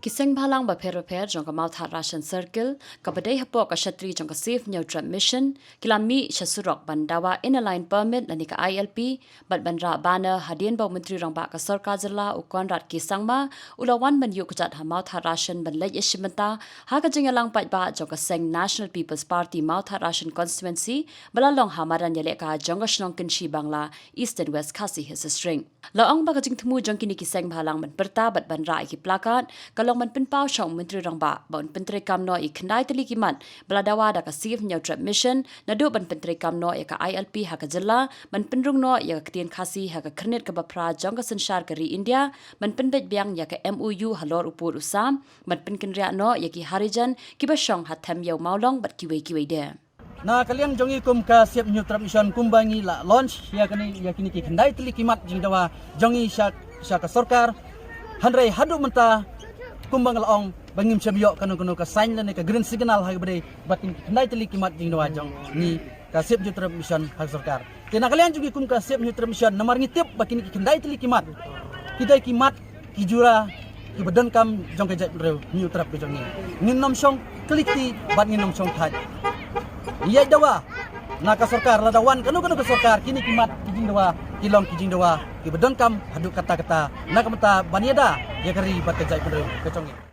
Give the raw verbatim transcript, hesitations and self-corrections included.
Ki seng bhalang bapher bapher jong ka Mawthadraishan Circle, kaba dei hapoh ka shatri jong ka Save Hynñiewtrep Mission, ki la mih sha surok ban dawa Inner Line Permit lane ka I L P, bad ban rah banner hadien ba u Myntri Rangbah ka Sorkar Jylla u Conrad K Sangma u la wan ban ïuh kjat ha Mawthadraishan ban leit ïashim bynta ha ka jingïalang paidbah jong ka seng National People's Party Mawthadraishan Constituency, ba la long ha madan ïalehkai jong ka shnong Kynshi Bangla, Eastern West Khasi Hills District. La ong ba ka jingthmu jong kine ki seng bhalang ban pyrta bad ban rah ïa ki placard ka long ban pynpaw sha u Myntri Rangbah ba un pyntreikam noh ïa ki khyndai tylli ki mat ba la dawa da ka Save Hynñiewtrep Mission, naduh ban pyntreikam noh ïa ka I L P ha ka jylla, ban pynrung noh ïa ka ktien Khasi ha ka khyrnit kaba phra jong ka synshar ka ri India, ban pynbeit biang ïa ka M O U halor u pud u sam, ban pynkynriah noh ïa ki Harijan kiba shong ha Them Ïew Mawlong bad kiwei kiwei de. Na ka liang jong ngi kum ka Save Hynñiewtrep Mission, kumba ngi la launch ïa kane, ïa kine ki khyndai tylli ki mat jingdawa jong ngi sha, sha ka sorkar. Hynrei haduh mynta, kumba nga la ong, ba ngim shym ïoh kano kano ka sign lane ka green signal ha kaba dei bad kine ki khyndai tylli ki mat jingdawa jong ngi ka Save Hynñiewtrep Mission ha ka sorkar. Te na ka liang jong ngi kum ka Save Hynñiewtrep Mission, namar ngi tip ba kine ki khyndai tylli ki mat ki dei ki mat ki jura kiba donkam jong ka jaitbynriew Hynñiewtrep ka jong ngi. Ngin nym shong kylli kti bad ngin nym shong thait. Ïa dawa na ka sorkar, lada wan kano kano ka sorkar, kine ki mat ki jingdawa ki long ki jingdawa kiba donkam haduh katta katta, na ka bynta ban ïada ïa ka ri bad ka jaitbynriew ka jong ngi.